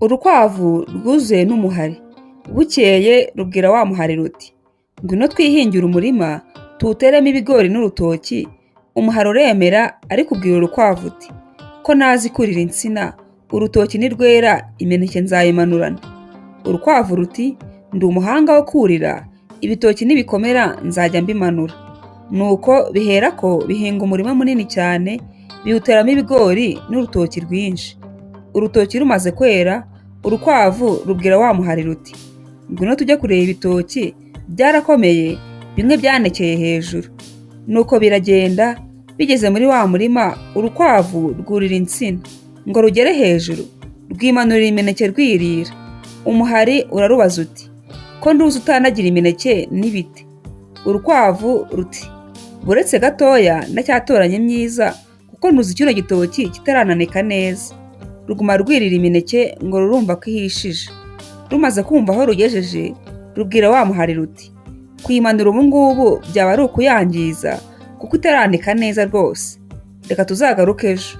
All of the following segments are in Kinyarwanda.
Urukwavu rwuzuye n'umuhari. Bukeye rubwira wa muhari ruti: "Ngwino twihingire umurima, tuwuteremo ibigori n'urutoki." Umuhari uremera, ariko ubwira urukwavu uti: "Ko ntazi kurira insina, urutoki nirwera imineke nzayimanurana?" Urukwavu ruti: "Ndi umuhanga wo kurira, ibitoki nibikomera nzajya mbimanura." Nuko biherako bihinga umurima munini cyane, biwuteramo ibigori n'urutoki rwinshi. Urutoki rumaze kwera, urukwavu rubwira wa muhari ruti: "Ngwino tujye kureba ibitoki, byarakomeye, bimwe byanekeye hejuru." Nuko biragenda, bigeze muri wa murima, urukwavu rwurira insina ngo rugere hejuru, rwimanurira imineke rwirira. Umuhari urarubaza uti: "Ko nduzi utanagira imineke n'ibiti?" Urukwavu ruti: "Buretse gatoya, ndacyatoranya imyiza, kuko ntuzi kino gitoki kitarananeka neza." Ruguma rwirira imineke ngo rurumva ko ihishije. Rumaze kumva aho rugejeje, rubwira wa muhari ruti: "Kuyimanura ubu ngubu byaba ari ukuyangiza, kuko itaranika neza rwose. Reka tuzagaruke ejo.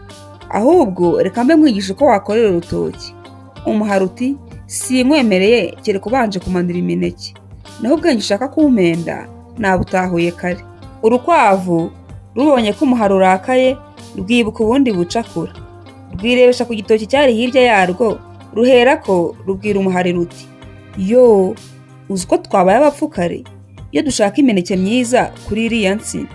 Ahubwo reka mbe nkwigisha uko wakorera urutoki." Umuhari uti: "Sinkwemereye kereka ubanje kumanura imineke. Naho ubwenge ushaka kumpenda nabutahuye kare." Urukwavu rubonye ko umuhari urakaye, rwibuka ubundi bucakura. Rwirebesha ku gitoki cyari hirya yarwo, ruherako rubwira umuhari ruti: "Yoo, uzi ko twabaye abapfu kare iyo dushaka imineke myiza kuri iriya nsina?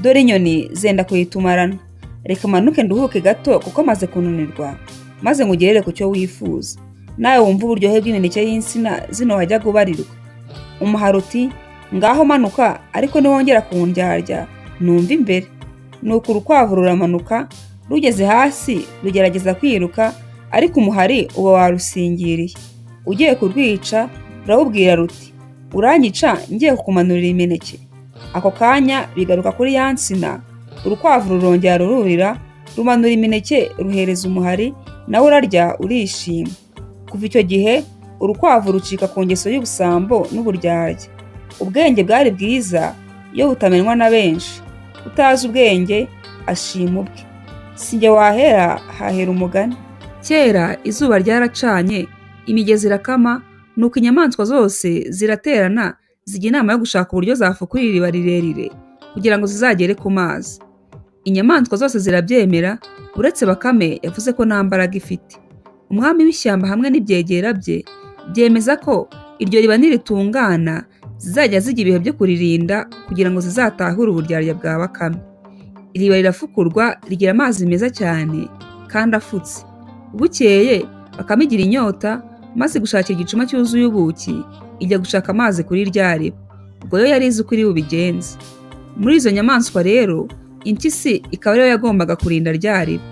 Dore inyoni zenda kuyitumarana. Reka manuke nduhuke gato kuko maze kunanirwa, maze ngugerere ku cyo wifuza. Nawe wumve uburyohe bw'imineke y'insina zino wajyaga ubarirwa." Umuhari uti: "Ngaho manuka, ariko niwongera kundyarya numva imbere." Nuko urukwavu ruramanuka, rugeze hasi rugerageza kwiruka, ariko umuhari uba warusingiriye. Ugiye kurwica, rurawubwira ruti: "Uranyica ngiye kukumanurira imineke?" Ako kanya bigaruka kuri ya nsina, urukwavu rurongera rururira, rumanura imineke, ruhereza umuhari, nawe urarya urishima. Kuva icyo gihe urukwavu rucika ku ngeso y'ubusambo n'uburyarya. Ubwenge bwari bwiza iyo butamenywa na benshi. Utazi ubwenge ashima ubwe. Si njye wahera, hahera umugani. Kera izuba ryaracanye, imigezi irakama, nuko inyamaswa zose ziraterana, zijya inama yo gushaka uburyo zafukura iriba rirerire kugira ngo zizagere ku mazi. Inyamaswa zose zirabyemera, uretse Bakame yavuze ko nta mbaraga ifite. Umwami w'ishyamba hamwe n'ibyegera bye byemeza ko iryo riba niritungana zizajya zijya ibihe byo kuririnda kugira ngo zizatahure uburyarya bwa Bakame. Iriba rirafukurwa, rigira amazi meza cyane kandi afutse. Bukeye Bakame igira inyota, maze gushakira igicuma cyuzuye ubuki, ijya gushaka amazi kuri rya riba. Ubwo yo yari izi uko iri bubigenze. Muri izo nyamaswa rero, impyisi ikaba ariyo yagombaga kurinda rya riba.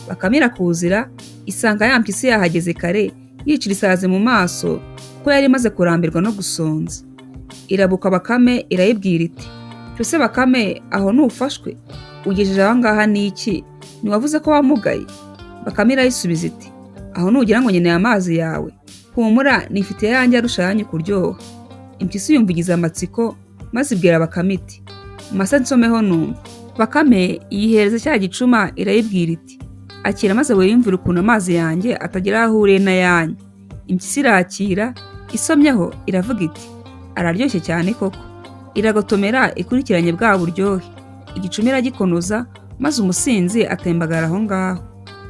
Bakame irakuzira, isanga ya mpyisi yahageze kare, yicira isazi mu maso kuko yari imaze kurambirwa no gusonza. Irabuka Bakame irayibwira iti: "Cyose Bakame, aho ntufashwe? Ugejeje aha ngaha ni iki? Ntiwavuze ko wamugaye?" Bakame irayisubiza iti: "Aho nugira ngo nkeneye amazi yawe? Humura, nifitiye ayanjye arusha ayanyu kuryoha." Impyisi yumva igize amatsiko, maze ibwira Bakame iti: "Mase nsomeho numva." Bakame iyihereza cya gicuma, irayibwira iti: "Akira maze wiyumvire ukuntu amazi yanjye atagira aho ahuriye n'ayanyu." Impyisi irakira, isomyeho iravuga iti: "Araryoshye cyane koko." Iragotomera ikurikiranye bwa buryohe. Igicuma iragikonoza, maze umusinzi atembagara aho ngaho.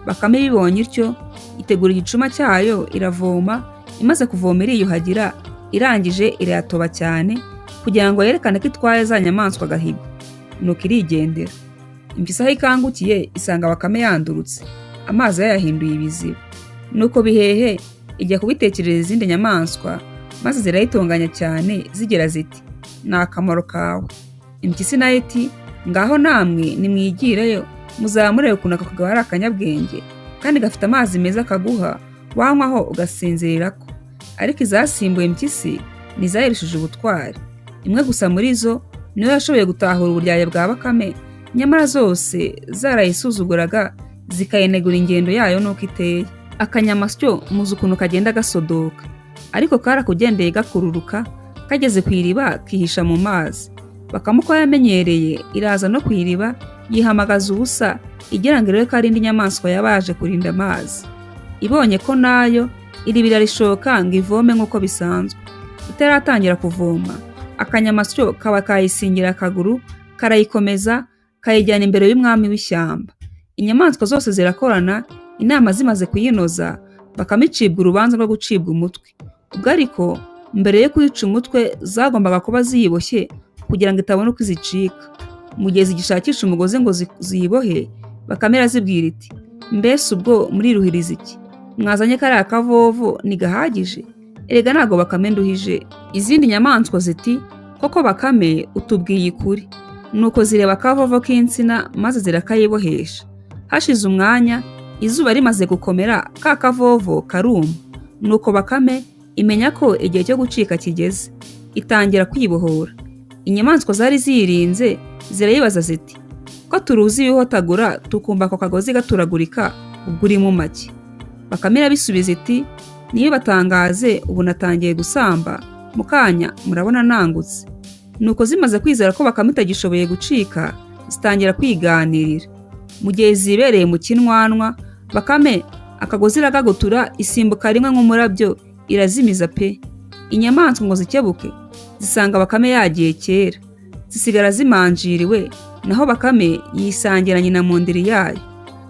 Bakame ibibonye ityo, itegura igicuma cyayo, iravoma. Imaze kuvoma iriyuhagira, irangije irayatoba cyane kugira ngo yerekane ko itwaye za nyamaswa agahigo. Nuko irigendera. Impyisi aho ikangukiye isanga Bakame yandurutse, amazi yayahinduye ibiziba. Nuko bihehe ijya kubitekerereza izindi nyamaswa, maze zirayitonganya cyane, zigira ziti: "Ni akamaro kawe." Impyisi nayo iti: "Ngaho namwe nimwigireyo, muzaba mureba ukuntu aka kagabo ari akanyabwenge kandi gafite amazi meza kaguha, wanywaho ugasinzirira ko." Ariko izasimbuye impyisi ntizayirushije ubutwari. Imwe gusa muri zo niyo yashoboye gutahura uburyarya bwa Bakame, nyamara zose zarayisuzuguraga, zikayinegura ingendo yayo n'uko iteye. Akanyamasyo muzi ukuntu kagenda gasodoka, ariko karakugendeye gakururuka, kageze ku iriba kihisha mu mazi. Bakame uko yamenyereye iraza no ku iriba, yihamagaza ubusa, igira ngo irebe ko ari indi nyamaswa yaba yaje kurinda amazi. Ibonye ko nayo Iriba irarishoka ngo ivome nk'uko bisanzwe. Itaratangira kuvoma, akanyamasyo kaba kayisingira akaguru, karayikomeza, kayijyana imbere y'umwami w'ishyamba. Inyamaswa zose zirakorana, inama zimaze kuyinoza, Bakame icibwa urubanza rwo gucibwa umutwe. Ubwo ariko mbere yo kuyica umutwe zagombaga kuba ziyiboshye kugira ngo itabona uko izicika. Mu gihe zigishakisha umugozi ngo ziyibohe, Bakame irazibwira iti: "Mbese ubwo muriruhiriza iki? Mwazanye kariya kavovo ntigahagije? Erega ntabwo Bakame nduhije." Izindi nyamaswa ziti: "Koko Bakame utubwiye ukuri." Nuko zireba akavovo k'insina maze zirakayibohesha. Hashize umwanya, izuba rimaze gukomera, ka kavovo karuma. Nuko Bakame imenya ko igihe cyo gucika kigeze, itangira kwibohora. Inyamaswa zari ziyirinze zirayibaza ziti: "Ko turuzi ibihotagura, tukumva ako kagozi gaturagurika, ubwo uri mu make?" Bakame irabisubiza iti: "Ntibibatangaze, ubu natangiye gusamba, mu kanya murabona nangutse." Nuko zimaze kwizera ko Bakame itagishoboye gucika, zitangira kwiganirira. Mu gihe zibereye mu kinwanwa, Bakame akagozi iragagutura, isimbuka rimwe nk'umurabyo, irazimiza pe! Inyamaswa ngo zikebuke, zisanga Bakame yagiye kera, zisigara zimanjiriwe, naho Bakame yisangira nyina mu ndiri yayo.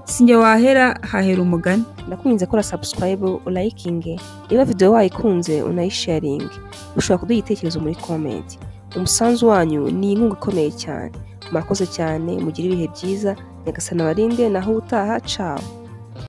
Si njye wahera, hahera umugani. Ndakwinginze kora subscribe, ulayikinge, niba video wayikunze unayisharinge. Ushobora kuduha igitekerezo muri comment. Umusanzu wanyu ni inkunga ikomeye cyane. Murakoze cyane, mugire ibihe byiza, Nyagasani abarinde, naho ubutaha, ciao.